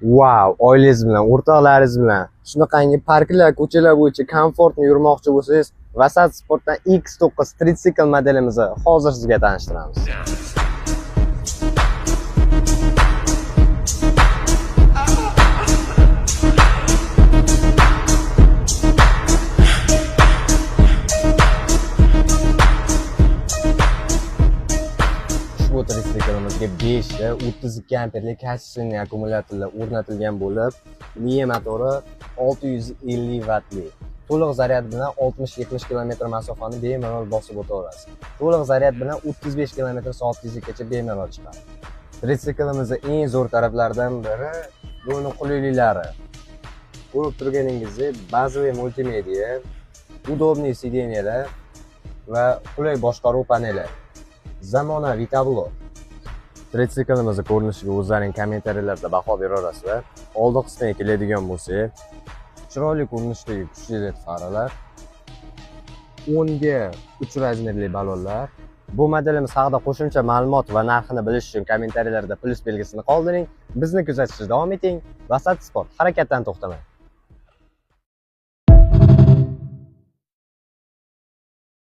Vau, oilangiz bilan, o'rtoqlaringiz bilan shunaqangi parklar, ko'chalar bo'yicha komfortni yurmoqchi bo'lsangiz, Vasat Sportdan X9 tritsikl modelimizni hozir sizga tanishtiramiz. Ushbu tritsiklimizga 5 ta 32 amperli качественный akkumulyatorlar o'rnatilgan bo'lib, miya motori 650 vattli. To'liq zaryad bilan 60-70 km masofani bemalol bosib o'ta olasiz. To'liq zaryad bilan 35 km soat tezlikgacha bemalol chiqadi. Tritsикlimizning eng zo'r taraflaridan biri buni qulayliklari. Ko'rib turganingizdek, bazaviy multimedia, удобный сиденьяlar va qulay boshqaruv paneli. Zamonaviy tablo. Tritsикlimizning ko'rinishiga o'zlaring kommentariyalarda baho bera olasizlar. Oldi qismiga keladigan bo'lsak, chiroyli ko'rinishdagi kuchli led faralar, 10 ga 3 razmerli balonlar. Bu modelimiz haqida qo'shimcha ma'lumot va narxini bilish uchun kommentariyalarda plyus belgisini qoldiring. Bizni kuzatishda davom eting. Vasat Sport, harakatdan to'xtamang.